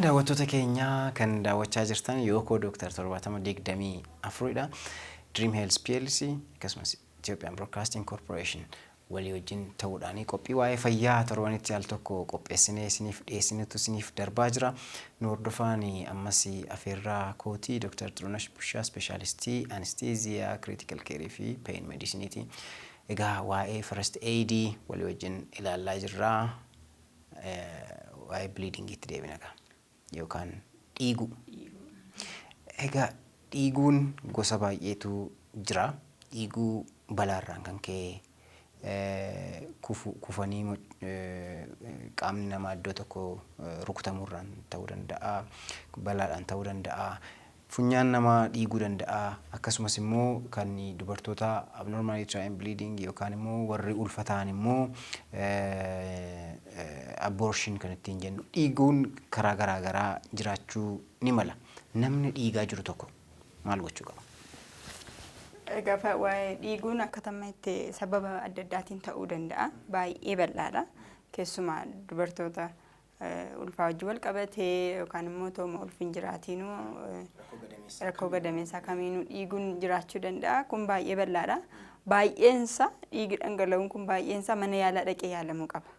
Daawwattoota keenya, kan daawwachaa jirtan Yookoo Dooktar 7024dha. Dream Health PLC akkasumas Ethiopian Broadcasting Corporation walii wajjin ta'uudhaan qophii waa'ee fayyaa torbanitti al tokko qopheessinee isiniif dhiyeessinetu isiniif darbaa jira. Nu hordofaan ammas afeerraa kootii. Dr. Xirunash Bushaa, specialistii anesthesia, critical care fi pain medicine. Egaa waa'ee first aid walii wajjin ilaallaa jirra. Waa'ee bleedingiitti deebina gaa, yookaan dhiiguu. Egaa dhiiguun gosa baay'eetu jira. Dhiiguu balaarraan kan ka'e, kufanii qaamni namaa iddoo tokko rukutamuurraan ta'uu danda'a. Balaadhaan ta'uu danda'a. Funyaan namaa dhiiguu danda'a. Akkasumas immoo kan dubartoota abnormal uterine bleeding yookaan immoo warri ulfa ta'an immoo abortion kan ittiin jennu, dhiiguun karaa garaa garaa jiraachuu ni mala. Namni dhiigaa jiru tokko maal gochuu qaba? Egaa waa'ee dhiiguun akkatama itti sababa adda addaatiin ta'uu danda'a. Baay'ee bal'aadha. Keessumaa dubartoota ulfaa wajjin wal qabatee yookaan immoo tooma ulfiin jiraatiinuu, rakkoo gadameessaa kamiinuu dhiiguun jiraachuu danda'a. Kun baay'ee bal'aadha. Baay'eensa dhiigi dhangala'uun kun baay'eensa mana yaalaa dhaqee yaalamuu qaba.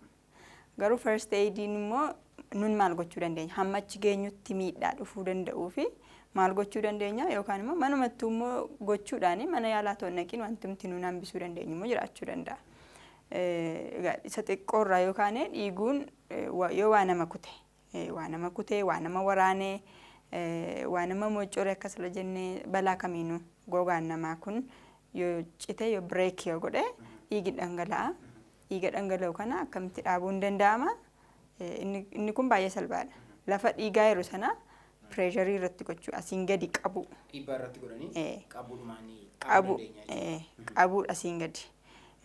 Garuu first aidiin immoo nun maal gochuu dandeenya? Hamma achi geenyutti miidhaa dhufuu danda'uu fi maal gochuu dandeenya? Yookaan immoo manumattuu immoo gochuudhaan mana yaalaa ta'uu naqiin wanti nuti nuun hambisuu dandeenyu immoo jiraachuu danda'a. Isa xiqqoorraa yookaan dhiiguun yoo waa nama kute, waa nama kutee, waa nama waraanee, waa nama moccore, akkasuma jennee balaa kamiinuu gogaan namaa kun yoo cite, yoo break yoo godhe, dhiigi dhangala'a. Dhiiga dhangala'u kana akkamitti dhaabuun danda'ama? Inni kun baay'ee salphaadha. Lafa dhiigaa yeroo sana pressurii irratti gochuu, asiin gadi qabu. Dhiibbaa irratti godhanii qabuudhumaan qabu, qabuudha asiin gadi.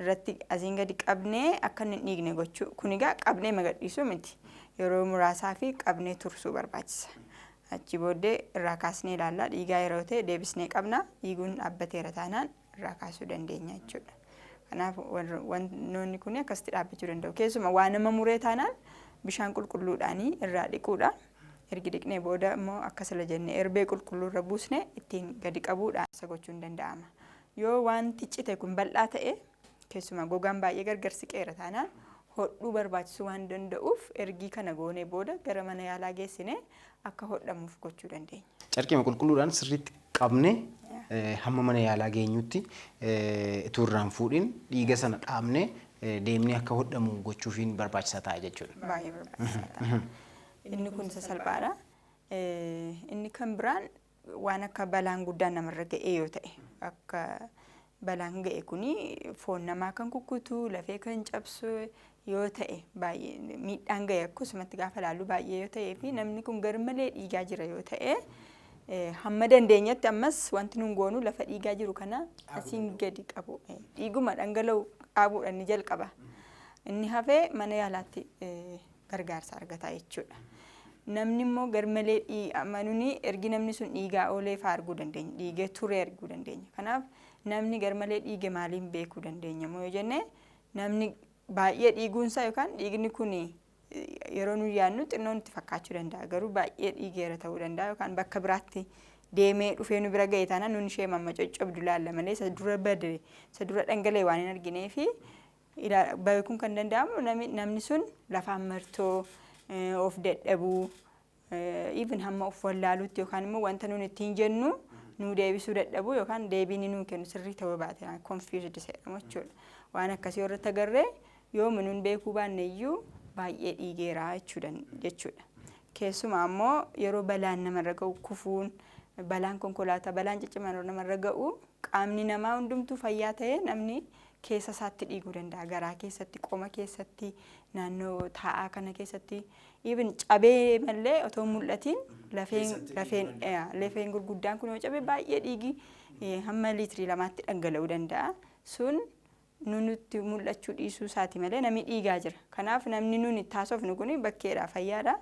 Irratti asiin gadi qabnee akka inni hin dhiigne gochuu. Kun egaa qabnee magadhiisuu miti. Yeroo muraasaa fi qabnee tursuu barbaachisa. Achi booddee irraa kaasnee ilaalla. Dhiigaa yeroo ta'e deebisnee qabna. Dhiiguun dhaabbateera taanaan irraa kaasuu dandeenya jechuudha. Kanaaf wantoonni kun akkasitti dhaabbachuu danda'u. Keessumaa waa nama muree taanaan bishaan qulqulluudhaanii irraa dhiquudha. Ergi dhiqnee booda immoo akka sila jennee erbee qulqulluu irra buusne ittiin gadi qabuudhaan isa gochuun danda'ama. Yoo wanti cite kun bal'aa ta'e, keessumaa gogaan baay'ee gargar siqeera taanaan, hodhuu barbaachisuu waan danda'uuf, ergii kana goonee booda gara mana yaalaa geessine akka hodhamuuf gochuu dandeenya. Carqima qulqulluudhaan sirriitti qabne hamma mana yaalaa geenyutti utuu irraan fuudhin dhiiga sana dhaabne deemnee akka hodhamu gochuufiin barbaachisaa ta'a jechuudha. Baay'ee barbaachisaa ta'a. Inni kun isa salphaadha. Inni kan biraan waan akka balaan guddaan namarra ga'ee yoo ta'e, akka balaan ga'e kuni foon namaa kan kukkutu, lafee kan cabsu yoo ta'e, baay'ee miidhaan ga'e akkasumatti gaafa ilaallu baay'ee yoo ta'ee fi namni kun garmalee dhiigaa jira yoo ta'e, hamma dandeenyetti ammas wanti nun goonu lafa dhiigaa jiru kana asiin gadi qabu, dhiiguma dhangala'u dhaabuudhaan ni jalqaba. Inni hafee mana yaalaatti gargaarsa argata jechuudha. Namni immoo garmalee nuni ergi namni sun dhiigaa oolee fa'aa arguu dandeenya. Dhiigee ture arguu dandeenya. Kanaaf namni garmalee dhiige maaliin beekuu dandeenya moo yoo jenne, namni baay'ee dhiiguunsaa yookaan dhiigni kun yeroo nu yaadnu xinnoo nutti fakkaachuu danda'a. Garuu baay'ee dhiigeera ta'uu danda'a yookaan bakka biraatti deemee dhufee nu bira ga'e taanaan, nun ishee mamma coccobdu laalla malee isa dura bade, isa dura dhangala'e waan hin arginee fi beekuun kan danda'amu namni sun lafaan martoo, of dadhabuu, even hamma of wallaaluutti yookaan immoo wanta nun ittiin jennu nu deebisuu dadhabuu yookaan deebiin nuu kennu sirrii ta'uu baate, confused jedhamu jechuudha. Waan akkasii irratti agarree yooma nun beekuu baanne iyyuu baay'ee dhiigeera jechuudha. Keessumaa immoo yeroo balaan namarra ga'u, kufuun, balaan konkolaataa, balaan ciccimaan yeroo namarra ga'u, qaamni namaa hundumtuu fayyaa ta'ee namni keessa isaatti dhiiguu danda'a. Garaa keessatti, qoma keessatti, naannoo taa'aa kana keessatti, even cabee malee otoo hin mul'atiin lafeen gurguddaan kun yoo cabe baay'ee dhiigi hamma liitirii 2tti dhangala'uu danda'a. Sun nutti mul'achuu dhiisuu isaati malee namni dhiigaa jira. Kanaaf namni nuni taasofnu kun bakkeedha, fayyaadha.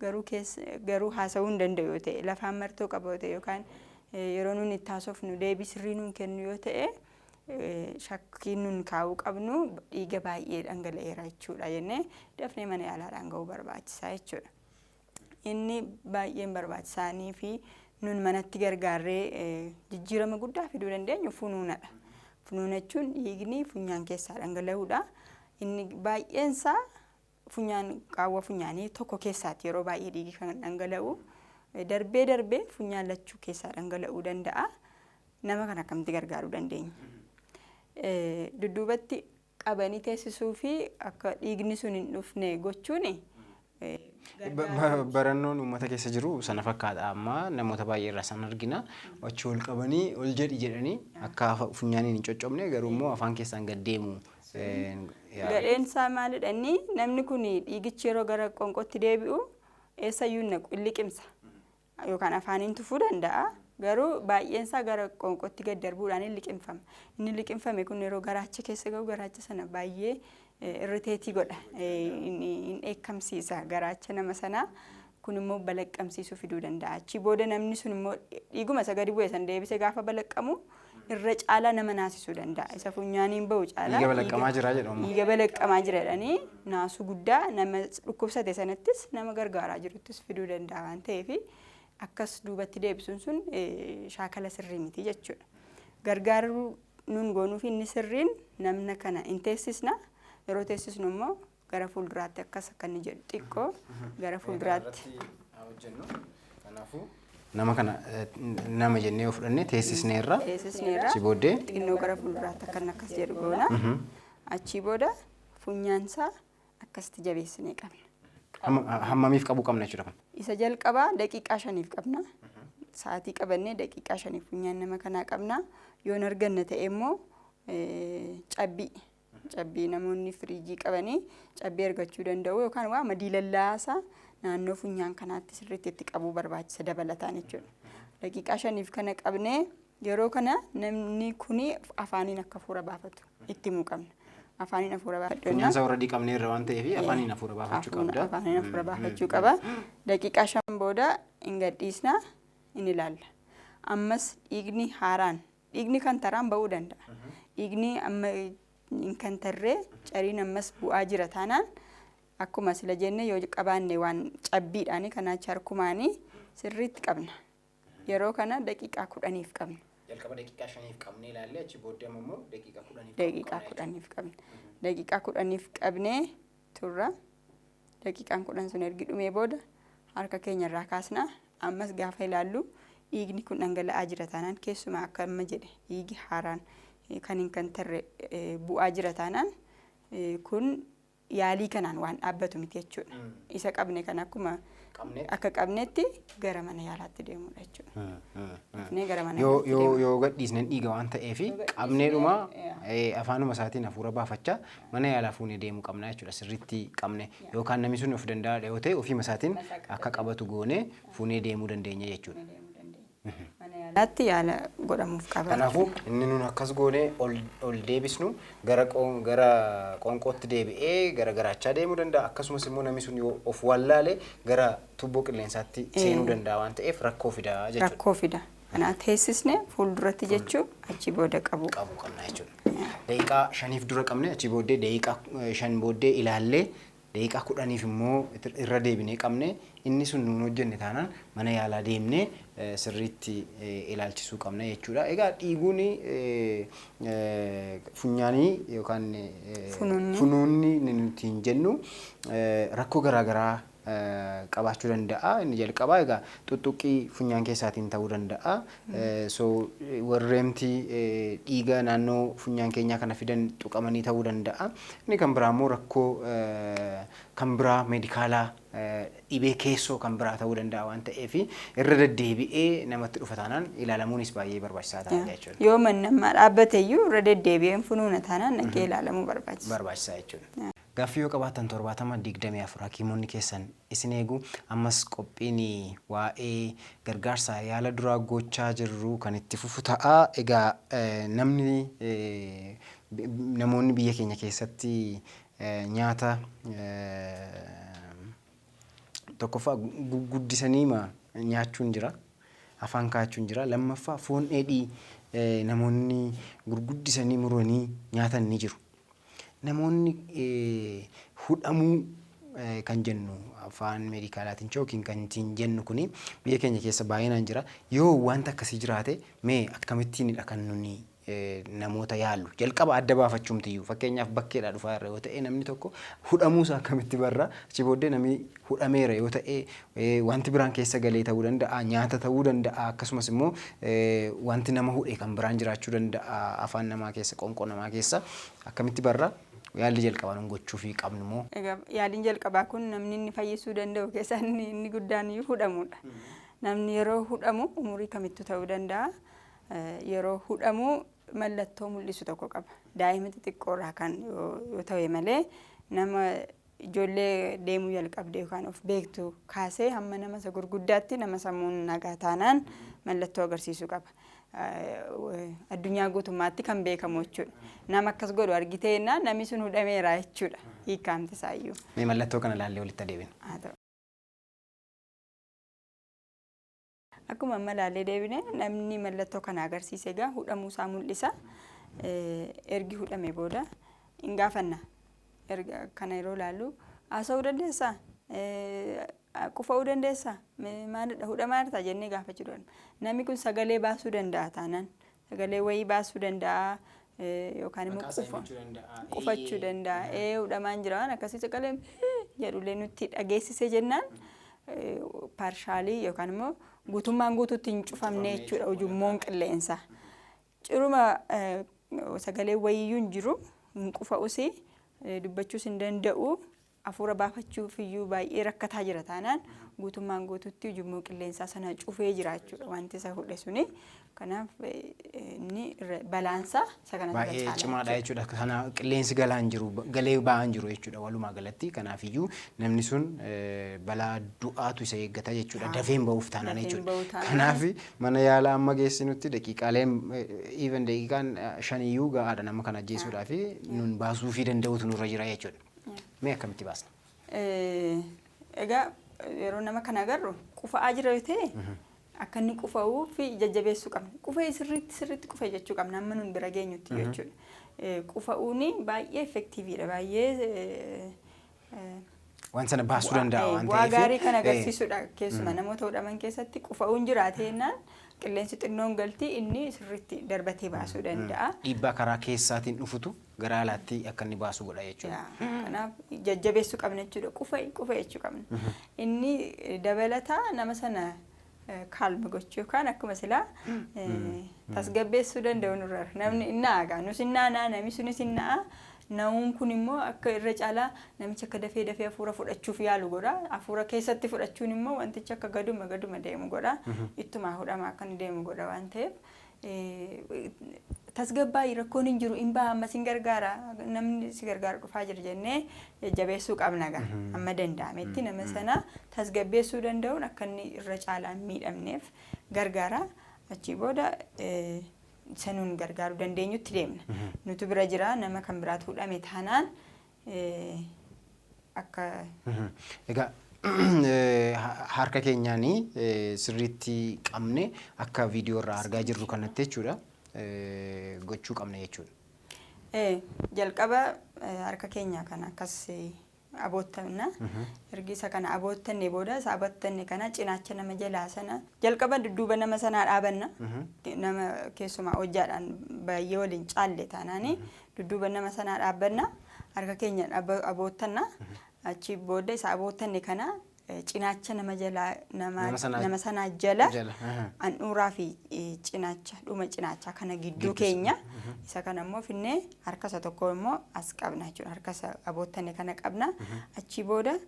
Garuu keessa garuu haasa'uu hin danda'u yoo ta'e, lafaan martoo qaba yoo ta'e, yookaan yeroo nuni itti haasofnu deebii sirrii nuun kennu yoo ta'e, shakkiin nun kaa'uu qabnu dhiiga baay'ee dhangala'eera jechuudha jennee dafnee mana yaalaadhaan ga'uu barbaachisaa jechuudha. Inni baay'een barbaachisaanii fi nun manatti gargaarree jijjiirama guddaa fiduu dandeenyu funuunadha. Funuuna jechuun dhiigni funyaan keessaa dhangala'uudha. Inni baay'eensaa funyaan, qaawwa funyaanii tokko keessaati yeroo baay'ee dhiigi kan dhangala'u. Darbee darbee funyaan lachuu keessaa dhangala'uu danda'a. Nama kana akkamitti gargaaruu dandeenya? Dudduubatti qabanii teessisuu fi akka dhiigni sun hin dhufne gochuun Barannoon uummata keessa jiru sana fakkaata. Amma namoota baay'ee irraa san argina. Achi ol qabanii ol jedhi jedhanii akka funyaaniin hin coccobne, garuu immoo afaan keessaan gad deemu. Gadheen isaa maalidha? Inni namni kun dhiigichi yeroo gara qoonqootti deebi'u eessayyuu hin naqu, hin liqimsa. Yookaan afaaniin tufuu danda'a. Garuu baay'een isaa gara qoonqootti gad darbuudhaan hin liqimfama. Inni liqimfame kun yeroo garaacha keessa gahu garaacha sana baay'ee irriteetii godha. Hin dheekkamsiisa garaacha nama sanaa. Kun immoo balaqqamsiisuu fiduu danda'a. Achii booda namni sun immoo dhiiguma isa gadi bu'e san deebisee gaafa balaqqamu irra caalaa nama naasisuu danda'a. Isa funyaaniin bahu caalaa. Dhiiga balaqqamaa jira jedhamu. Dhiiga balaqqamaa jira jedhanii naasuu guddaa nama dhukkubsate sanattis nama gargaaraa jiruttis fiduu danda'a waan ta'eef, akkas duubatti deebisuun sun shaakala sirrii miti jechuudha. Gargaaruu nun goonuuf inni sirriin namna kana hin teessisna. Yeroo teessisnu immoo gara fuulduraatti akkas akka inni jedhu xiqqoo gara fuulduraatti. Kanaafuu nama kana nama jennee yoo fudhanne teessisneerra. Teessisneerra. Achi booddee xinnoo gara fuulduraatti akka inni akkas jedhu goona. Achii booda funyaansaa akkasitti jabeessinee qabna. Hammamiif qabuu qabna jechuudha kun? Isa jalqabaa daqiiqaa 5f qabna. Sa'aatii qabannee daqiiqaa 5f funyaan nama kanaa qabna. Yoon arganna ta'e immoo cabbii. Cabbii namoonni firiijii qabanii cabbii argachuu danda'u, yookaan waa madiilallaasaa naannoo funyaan kanaatti sirriitti itti qabuu barbaachisa dabalataan jechuudha. Daqiiqaa 5f kana qabnee, yeroo kana namni kuni afaaniin akka hafuura baafatu itti himuu qabna. Afaaniin hafuura baafadhu. Funyaan isaa warra dhiqamneerra waan ta'eef afaaniin hafuura baafachuu qabda. Afaaniin hafuura baafachuu qaba. Daqiiqaa 5 booda hin gadhiisna, hin ilaalla. Ammas dhiigni haaraan, dhiigni kan taraan ba'uu danda'a. Dhiigni amma hin kan tarree cariin ammas bu'aa jira taanaan, akkuma sila jenne, yoo qabaanne waan cabbiidhaani kanaachi harkumaanii sirriitti qabna. Yeroo kana daqiiqaa 10f qabna. Jalqaba daqiiqaa 5f qabnee ilaallee, achi booddee immoo daqiiqaa 10f. Daqiiqaa 10f qabna. Daqiiqaa 10f qabnee turra. Daqiiqaan 10 sun ergi dhumee booda harka keenya irraa kaasna. Ammas gaafa ilaallu dhiigni kun dhangala'aa jira taanaan, keessumaa akka amma jedhe dhiigi haaraan kan hin kan tarre bu'aa jira taanaan, kun yaalii kanaan waan dhaabbatu miti jechuudha. Isa qabne kan akkuma akka qabnetti gara mana yaalaatti deemudha jechuudha. Dhufnee gara mana Yoo yaalaatti yoo deemudha. Yoo gadhiisne dhiiga waan ta'eef qabneedhuma afaanuma isaatiin hafuura baafachaa mana yaalaa fuunee deemuu qabna jechuudha, sirriitti qabne. Yookaan namni sun of danda'aadha yoo ta'e, ofiima isaatiin akka qabatu goonee fuunee deemuu dandeenya jechuudha. Mana yaalaatti yaala godhamuuf qaba. Kanaafuu inni nun akkas goonee ol ol deebisnu gara qoonqootti deebi'ee gara garaachaa deemuu danda'a. Akkasumas immoo namni sun yoo of wallaale gara tuubboo qilleensaatti seenuu danda'a waan ta'eef rakkoo fidaa jechuudha. Rakkoo fida. Kanaaf teessisne fuulduratti jechuu, achi booda qabu. Qabuu qabna jechuudha. Daqiiqaa 5f dura qabne, achi booddee daqiiqaa 5 booddee ilaallee, daqiiqaa 10f immoo irra deebinee qabne, inni sun nuun hojjenne taanaan mana yaalaa deemnee sirriitti ilaalchisuu qabna jechuudha. Egaa dhiiguun funyaanii yookaan funuunni nuti hin jennu rakkoo garaagaraa qabaachuu danda'a. Inni jalqabaa egaa tuttuqqii funyaan keessaatiin ta'uu danda'a. So warreemti dhiiga naannoo funyaan keenyaa kana fidan tuqamanii ta'uu danda'a. Inni kan biraa immoo rakkoo kan biraa meedikaalaa, dhibee keessoo kan biraa ta'uu danda'a waan ta'eef, irra deddeebi'ee namatti dhufa taanaan ilaalamuunis baay'ee barbaachisaa ta'a jechuudha. Yoo mannammaa dhaabbate iyyuu irra deddeebi'een funuuna taanaan dhaqee ilaalamuu barbaachisa. Barbaachisaa jechuudha. Gaaffii yoo qabaattan 70 24 hakiimonni keessan isin eegu. Ammas qophiin waa'ee gargaarsa yaala duraa gochaa jirru kan itti fufu ta'a. Egaa namni namoonni biyya keenya keessatti nyaata tokkoffaa guddisanii nyaachuun jira. Afaan kaa'achuun jira. Lammaffaa foon dheedhii namoonni gurguddisanii muranii nyaatan ni jiru. Namoonni hudhamuu kan jennu, afaan meedikaalaatiin choking kan ittiin jennu kuni biyya keenya keessa baay'inaan jira. Yoo wanta akkasii jiraate, mee akkamittiinidha kan nuni namoota yaallu? Jalqaba adda baafachuumtiyyuu, fakkeenyaaf bakkeedhaa dhufaa irra yoo ta'e, namni tokko hudhamuusaa akkamitti barra? Achi booddee namni hudhameera yoo ta'e, wanti biraan keessa galee ta'uu danda'a, nyaata ta'uu danda'a, akkasumas immoo wanti nama hudhe kan biraan jiraachuu danda'a afaan namaa keessa, qoonqoo namaa keessa. Akkamitti barra? Yaalli jalqabaa nun gochuufii qabnu moo? Egaa yaaliin jalqabaa kun namni inni fayyisuu danda'u keessaa inni guddaan iyyuu hudhamuudha. Namni yeroo hudhamu umurii kamittuu ta'uu danda'a. Yeroo hudhamu mallattoo mul'isu tokko qaba. Daa'ima xixiqqoorraa kan yoo ta'e malee, nama ijoollee deemuu jalqabde yookaan of beektu kaasee hamma nama isa gurguddaatti, nama sammuun nagaa taanaan mallattoo agarsiisuu qaba. Addunyaa guutummaatti kan beekamu jechuudha. Nama akkas godhu argitee jennaan, namni sun hudhameera jechuudha. Hiikkaamti isaayyuu. Mee mallattoo kana ilaallee walitti adeemina. Haa ta'u. Akkuma amma ilaallee deebine, namni mallattoo kana agarsiise egaa hudhamuu isaa mul'isa. Ergi hudhame booda hin gaafanna. Erga kana yeroo ilaallu, haasa'uu dandeessaa? Qufa'uu dandeessaa? Maalidha, hudhamaa jirta jennee gaafachuu dandeenya. Namni kun sagalee baasuu danda'a taanaan, sagalee wayii baasuu danda'a yookaan immoo qufachuu danda'a. Hudhamaan jira waan akkasii sagalee jedhullee nutti dhageessise jennaan, partially yookaan immoo guutummaan guutuutti hin cufamne jechuudha ujummoon qilleensaa. Ciruma sagalee wayiyyuu hin jiru, hin qufa'us, dubbachuus hin danda'u, hafuura baafachuuf iyyuu baay'ee rakkataa jira taanaan, guutummaan guutuutti ujummoo qilleensaa sana cufee jira jechuudha wanti isa hudhe suni. Kanaaf inni balaansaa isa kanatu irra Baay'ee caala cimaadha jechuudha. Jechuudha. Kana qilleensi galaa hin jiru, galee ba'aa hin jiru jechuudha walumaa galatti. Kanaafiyyuu namni sun balaa du'aatu isa eeggata jechuudha. Dafee hin ba'uuf taanaan Dafee hin jechuudha. ba'u taanaan. Kanaaf mana yaalaa amma geessinutti daqiiqaaleen, even daqiiqaan 5 iyyuu ga'aadha nama kana ajjeesuudhaaf. Nun baasuufii danda'utu nurra jira jechuudha. Mee akkamitti baasna? Egaa yeroo nama kana agarru, qufa'aa jira yoo ta'e, akka inni qufa'uu fi jajjabeessuu qabna. Qufee, sirriitti sirriitti qufee jechuu qabna amma nun bira geenyutti jechuudha. Qufa'uuni baay'ee effectiveiidha, baay'ee Waan sana baasuu danda'a waan bu'aa ta'eef. Gaarii kan agarsiisudha. Keessumaa namoota hudhaman keessatti qufa'uun jiraate jennaan, qilleensi xinnoon galti, inni sirriitti darbatee baasuu danda'a. Dhiibbaa karaa keessaatiin dhufutu gara alaatti akka inni baasu godha jechuudha. Kanaaf jajjabeessuu qabna jechuudha. Qufa'i, qufa jechuu qabna. Inni dabalataa nama sana calm gochuu yookaan akkuma silaa tasgabbeessuu danda'u nurra. Namni inni aagaa nus inni naanaa, namni sunis inni na'a. Na'uun kun immoo akka irra caalaa namichi akka dafee dafee hafuura fudhachuuf yaalu godha. Hafuura keessatti fudhachuun immoo wantichi akka gaduma gaduma deemu godha. Ittuma hudhama akka inni deemu godha waan ta'eef, tasgabbaa'ii, rakkoon hin jiru, hin ba'a, amma sin gargaara, namni si gargaaru dhufaa jira jennee jajjabeessuu qabna gaa. Amma danda'ametti nama sana tasgabbeessuu danda'uun akka inni irra caalaa hin miidhamneef gargaara. Achii booda isa nuun gargaaruu dandeenyutti deemna. Nutu bira jira, nama kan biraatu hudhame taanaan akka Egaa harka keenyaanii sirriitti qabne, akka viidiyoo irraa argaa jirru kanatti jechuudha, gochuu qabna jechuudha. Jalqaba harka keenya kana akkas aboottanna. Ergi isa kana aboottanne booda, isa aboottanne kana cinaacha nama jalaa sana jalqaba dudduuba nama sanaa dhaabanna. Nama keessumaa hojjaadhaan baay'ee waliin caalle taanaani, dudduuba nama sanaa dhaabbanna. Harka keenya aboottanna. Achi booda isa aboottanne kana cinaacha nama jalaa nama Nama sanaa jala jala, aha. Handhuuraa fi cinaacha, dhuma cinaachaa kana gidduu Gidduu keenya isa kana immoo finnee, harka isa tokko immoo as qabna jechuudha. Harka isa aboottanne kana qabna. Achii booda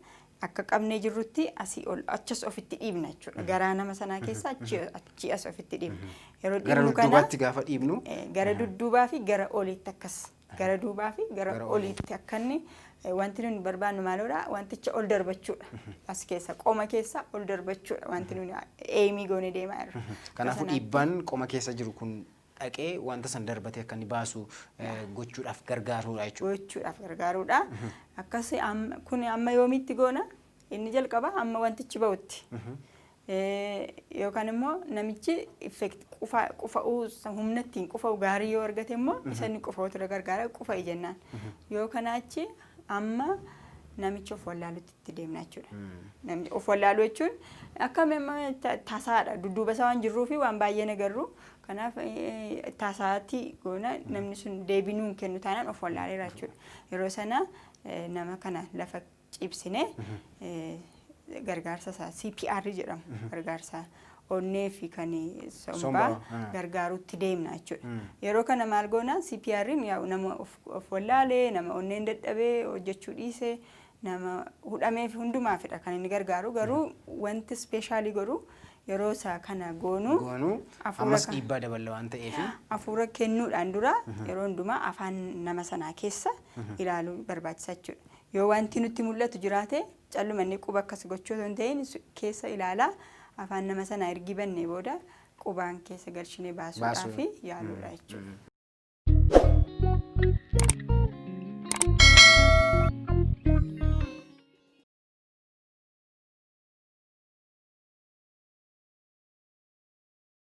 akka qabnee jirrutti asii ol achas ofitti dhiibna jechuudha. Garaa nama sanaa keessa achi as ofitti dhiibna. Yeroo Gara dhiibnu kana dudduubaatti gaafa dhiibnu gara dudduubaa fi gara oliitti, akkas gara duubaa fi gara Gara oliitti. Oliitti akka inni wanti nuti barbaannu maaloodha? Wanticha ol darbachuudha. As keessa, qoma keessa ol darbachuudha wanti nuti aimii goone deemaa jirru. Kanaafuu dhiibbaan qoma keessa jiru kun dhaqee wanta san darbatee akka inni baasu gochuudhaaf gargaaruudha jechuudha. Gochuudhaaf gargaaruudha. Akkas kun amma yoomitti goona? Inni jalqaba hamma wantichi ba'utti. Yookaan immoo namichi effect qufa'uu, humna ittiin qufa'u gaarii yoo argate immoo, isa inni qufa'utu irra gargaara, qufa'e jennaan. Yoo kanaa achi amma Namichi of wallaalutti itti deemna jechuudha. Namni of wallaaluu jechuun akka amma tasaadha. Dudduuba isaa waan jirruu fi waan baay'ee nagarru. Kanaaf tasaatti goona, namni sun deebii nuun kennu taanaan of wallaaleera jechuudha. Yeroo sana nama kana lafa ciibsine gargaarsa isaa CPR jedhamu, gargaarsa onnee fi kan sombaa Sombaa, gargaarutti deemna jechuudha. Yeroo kana maal goona? CPR'n yaa'u nama of wallaalee, nama onneen dadhabee hojjechuu dhiise, nama hudhamee fi hundumaafidha kan inni gargaaru. Garuu wanti special godhu yeroo isaa kana goonu Goonuu hafuura ammas dhiibbaa dabala waan ta'eef. Hafuura kennuudhaan dura yeroo hundumaa afaan nama sanaa keessa ilaaluu barbaachisa jechuudha. Yoo wanti nutti mul'atu jiraate, calluma inni quba akkas gochuu osoo hin ta'in, keessa ilaalaa afaan nama sanaa ergi bannee booda qubaan keessa galchinee baasuudhaa fi yaaluudha jechuudha.